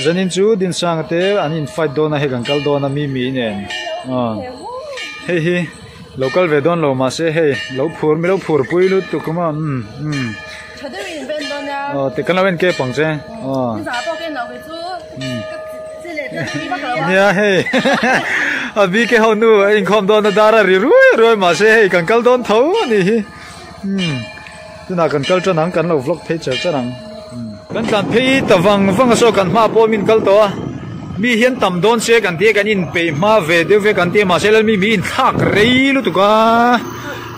Zanin chu Dinsanga te an in fight dawn a hei kan kal dawn a Mimi nen aw hei hi lo kal ve dawn lo mahse hei lo phur mi lo phur pui lutuk a maw umm umm aw ti kan lo en kep ang che aw nia hei a bike ho nu a inkhawm dawn a dar a ri ruai ruai mahse hei kan kal dawn tho a nih hi umm. Tunah kan kal tan ang, kan lo vlog phei char char ang. Kan tlan phei ta vang vang a saw kan hma pawh min kal tawh a, mi hian tam dawn se kan tia kan inpeih hma ve deuh ve kan tia mahse lal mi mi inthlak rei lutuk a,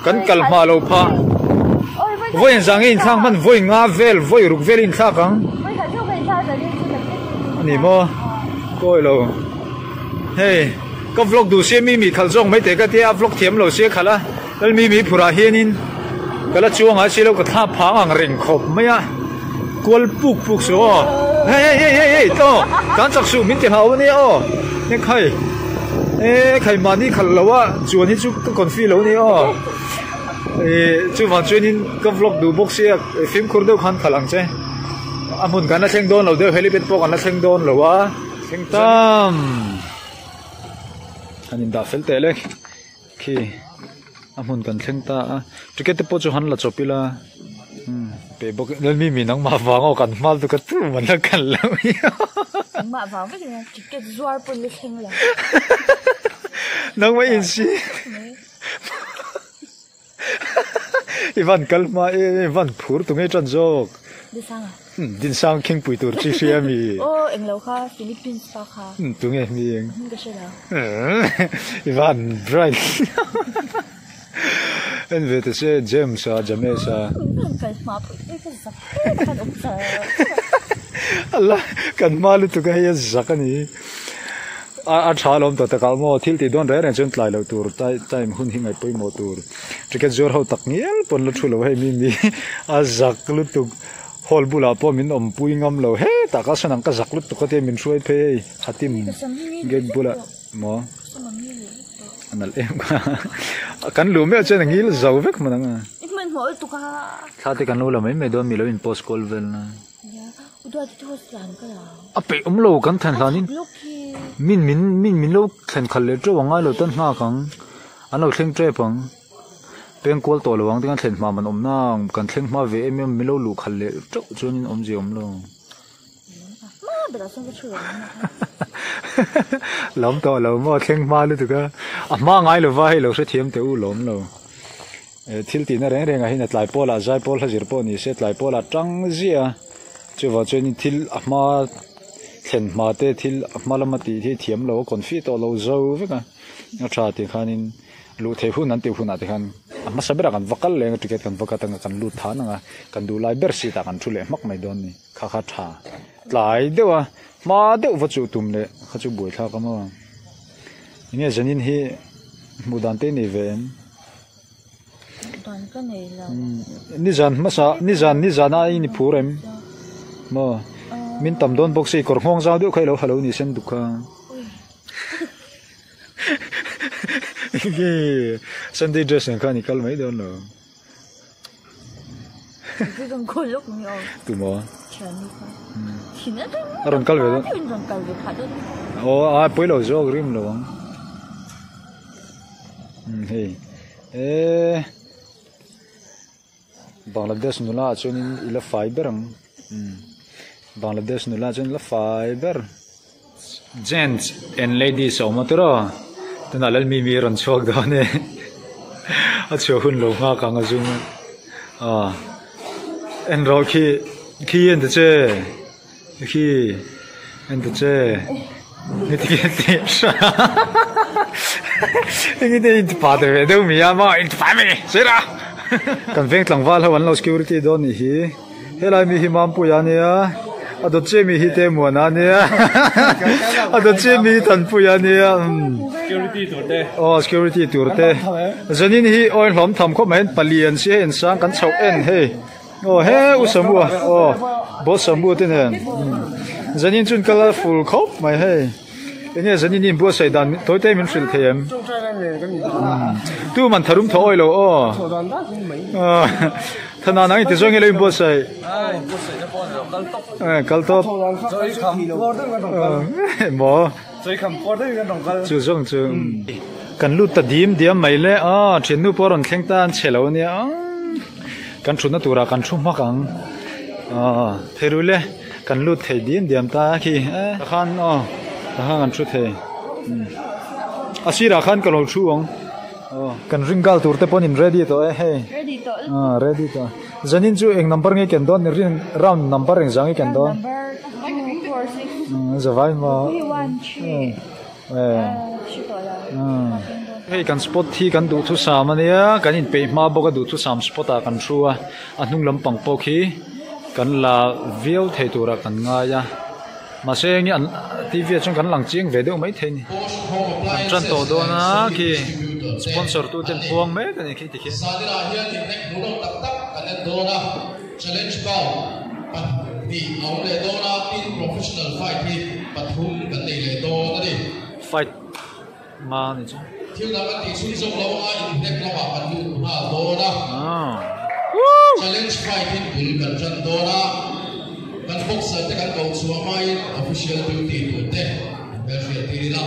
kan kal hma lo phah. Vawi engzah nge inthlak hman vawi nga vel vawi ruk vel inthlak ang. A ni maw? Kawi lo. Hei ka vlog duh sia mi mi khalh zawk mai teh ka tia a vlog thiam lo sia khalh a. Lal mi mi phurah hianin ka la chuang a silo ka thla phang ang reng khawp mai a kual puk puk suh aw hei hei hei hei hei aw tan chak suh min ti hlau ania aw e khai e khai mahni khalh lo a chuan hi chu ka confi lo ania aw e chuvang chuanin ka vlog duh bawk sia fimkhur deuh khan khalh ang che a hmun kan la thleng dawn lo deuh helipad pawh kan la thleng dawn lo a thleng tam han indah fel teh le. Khi a hmun kan thleng ta a ticket te pawh chu han la chawp ila umm pe bawk in mi mi nangmah vang aw kan hma lutuk a tu man la kal lo hi nangmah vang vek in ticket zuar pawn la thleng lo nangmah in si I van kal hma em em van phur tu ngei tan zawk. Dinsang a. Dinsang khingpui tur chi hria mi. Aw englo kha Philippines pa kha. Tu nge mi eng. Ka hre lo. I van bright. En ve ta che James a James a. Kan kal hma pawh i ka zak kan awm char. Ala kan hma lutuk a hei a zak a ni. A tha alawm tawh takah maw thil tih dawn reng reng chuan tlai loh tur time hun hi ngaih pawimawh tur ticket zuar ho tak ngial pawn la thu lo hei mi mi a zak lutuk hall bulah pawh min awmpui ngam lo hetah ka sawn ang ka zak lutuk a tia min hruai phei hei Hatim gate bulah maw a nalh em kha kan luh meuh chuan a ngil zo vek hman ang a thla te kan lo la mai mai dawn mi lo in post kual vel na. A peih awm lo kan thlen hlanin min min min min lo thlen khalh leh teuh ang ngailo tan nghak ang an lo thleng tep ang peng kual tawh lo ang tinga thlen hma man awm na ang kan thleng hma ve em em min lo luh khalh leh teuh chuanin awmzia awm lo lam tawh lo maw thleng hma lutuk a a hma ngai lova hei lo hrethiam teh u lawm lo. Thil tihna reng rengah hian a tlai pawlah zai pawl hla zir pawh ni se tlai pawlah tang ziah a, chuvang chuanin thil a hma thlen hma te thil a hma lama tih hi thiam lo a confi tawh lo zo vek a, a tha tih khanin luh theih hun an tih hunah te khan a hmasa berah kan va kal leng a ticket kan va cut anga kan lut than ang a, kan duh lai ber seat ah kan thu leh hmak mai dawn a ni, kha kha tha tlai deuh a hma deuh va chuh tum leh kha chu buaithlak a maw enge zanin hi hmuh dan te nei ve em? Nizan hmasa nizan nizan a in i phur em maw min tam dawn bawk si kawr nghawng zau deuh kha i lo ha lo ni sen duk kha Sunday dress nen khan i kal mai dawn lo. Tumaw a rawn kal ve dawn aw a pawi lo zawk rim lo ang. Hei eee Bangladesh nula ah chuanin i la fai ber ang Bangladesh nula ah chuan i la fai ber Gents and ladies a awm a tiraw tunah lal mimi a rawn chhuak dawn e a chhuah hun lo nghak ang a zum a en rawh khi khi en ta che. Khi en ta che engin nge in pa te ve deuh mi a maw in pa mi sir a kan veng tlangval ho an lo security dawn nih hi helai mi hi Mampuia ania a dawt che mi hi Temuana ania a dawt che mi hi Thanpuia ania security tur te aw security tur te zanin hi awi hlawm tham khawp mai palian si hei insang kan chhoh en hei. Aw he u Samu a aw boss Samu te nen zanin chun ka la ful khawp mai hei enge zanin in buatsaih dan tawi te min hrilh thei em tu man tharum thaw awi lo aw Thana nang in ti zawng i lo in buatsaih. Kal tawp. Maw. Chu zawng chu. Kan lut ta dim diam mai le a thiannu pawh a rawn thleng ta an chhe lo ania kan thutna turah kan thu hmak ang thei le kan lut thei diam diam ta khi takhan aw takhan kan thu thei a sirah khan ka lo thu ang kan ring gal tur te pawh an in ready tawh e hei ready tawh zanin chu eng number nge ken dawn ring round number eng zang nge ken dawn zavai maw Hei kan spot hi kan duhthusam ania kan inpeih hma bawk a duhthusam spot ah kan thu a a hnung lampang pawh khi kan la viau thei turah kan ngai a mahse enge an T V ah chuan kan lang chiang ve deuh maithei a ni an tan tawh dawn a khi sponsor tu ten phuang mek a ni khi tikhian. Challenge bout pahnih a awm leh dawn a, tin professional fight hi pathum kan nei leh dawn a ni. Fight nga a ni chu. Thil dang kan tih chhun zawk lo anga inhnek lamah kan lut nghal dawn a. Challenge fight in bul kan tan dawn a, kan boxer te kan koh chhuah hmain official duty tur te in hmelhriat tir ila.